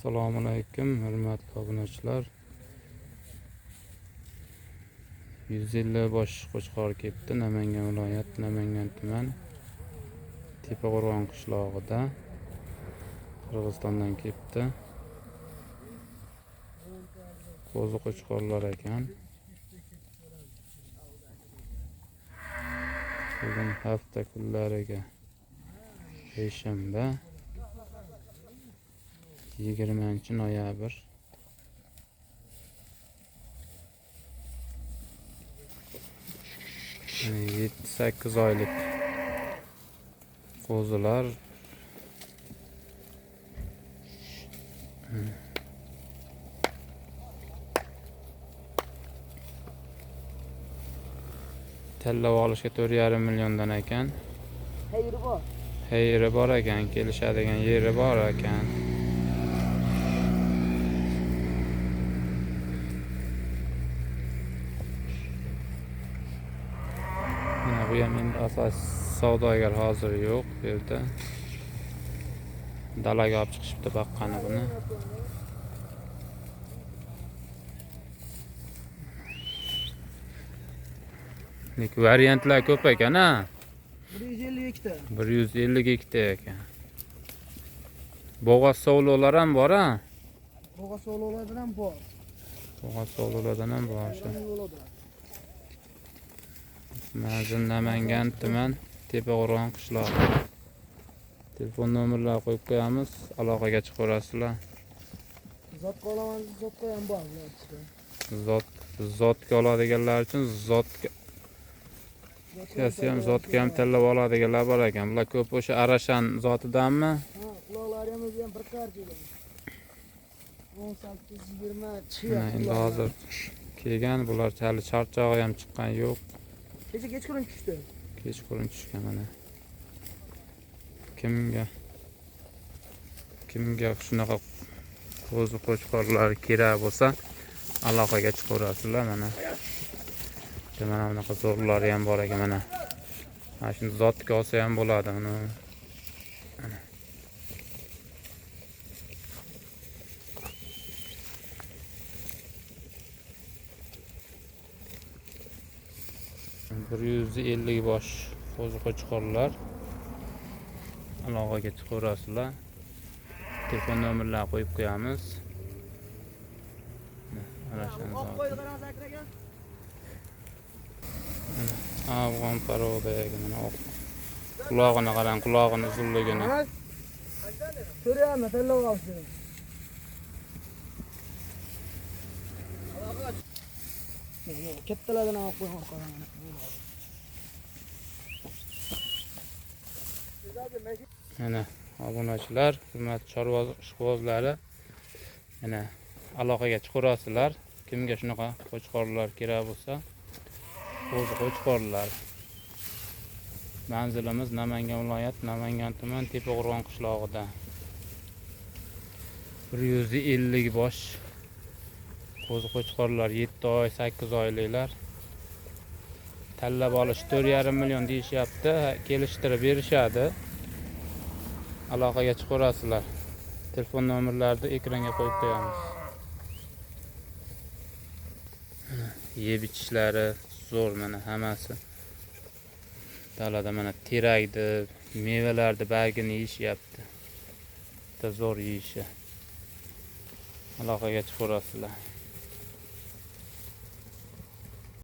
Assalomu alaykum, hurmatli obunachilar. 150 bosh qo'chqor kelibdi Namangan viloyat, Namangan tuman, Tepaqo'rg'on qishlog'ida. Qirg'izistondan kelibdi. Qo'zi qo'chqorlar ekan. Bugun hafta kunlariga seshanba, 20 noyabr. 7-8 oylik qo'zilar. Tanlab olishga 4,5 milliondan ekan. Xayri bor. Xayri bor ekan, kelishadigan yeri bor ekan. Mana bu ham endi asosiy savdogar hozir yo'q bu yerda. Dalaga olib chiqishibdi baqqani buni. Lekin variantlar ko'p ekan ha. 152 ta. 152 ta ekan. Bo'g'oz sovliqlar ham bor ha. Bo'g'oz sovliqlardan ham bor. Bo'g'oz sovliqlardan ham bor shu. Manzil Namangan tuman, Tepaqo'rg'on qishlog'i. Telefon nomerlarini qo'yib qo'yamiz, aloqaga chiqaverasizlar. Zotga olaman, zotga ham bor bular ichida. Zotga oladiganlar uchun zotga ham zotga ham tanlab oladiganlar bor ekan. Bular ko'p o'sha Arashan zotidanmi? Ha, quloqlari ham o'zi ham bir qarcha ekan. 18 20 chiqyapti. Endi hozir kelgan, bular hali charchog'i ham chiqqan yo'q. Kecha kechqurun tushdi. Kechqurun tushgan mana. Kimga shunaqa qo'zi qo'chqorlar kerak bo'lsa, aloqaga chiqaverasizlar mana. Mana bunaqa zo'rlari ham bor ekan mana. Mana shuni zotga olsa ham bo'ladi uni. Mana. Bir 150 bosh qo'zi qo'chqorlar. Aloqaga chiqaverasizlar. Telefon nomerlarini qo'yib qo'yamiz. Mana shuni. Afg'on parodagi mana oq. Qulog'ini qarang, qulog'ini uzunligini. Ko'ryapman, tanlab olsin. Kattalardan olib qo'ying orqadan. Mana obunachilar, hurmatli chorva ishqibozlari, mana aloqaga chiqaverasizlar. Kimga shunaqa qo'chqorlar kerak bo'lsa, qo'zi qo'chqorlar. Manzilimiz Namangan viloyat, Namangan tuman, Tepaqo'rg'on qishlog'ida. 150 bosh qo'zi qo'chqorlar, 7 oy, 8 oyliklar. Tanlab olish 4,5 million deyishyapti, kelishtirib berishadi. Aloqaga chiqaverasizlar. Telefon nomerlarini ekranga qo'yib qo'yamiz. Yeb ichishlari zo'r mana hammasi. Dalada mana terakni, mevalarni bargini yeyishyapti. Juda zo'r yeyishi. Aloqaga chiqaverasizlar.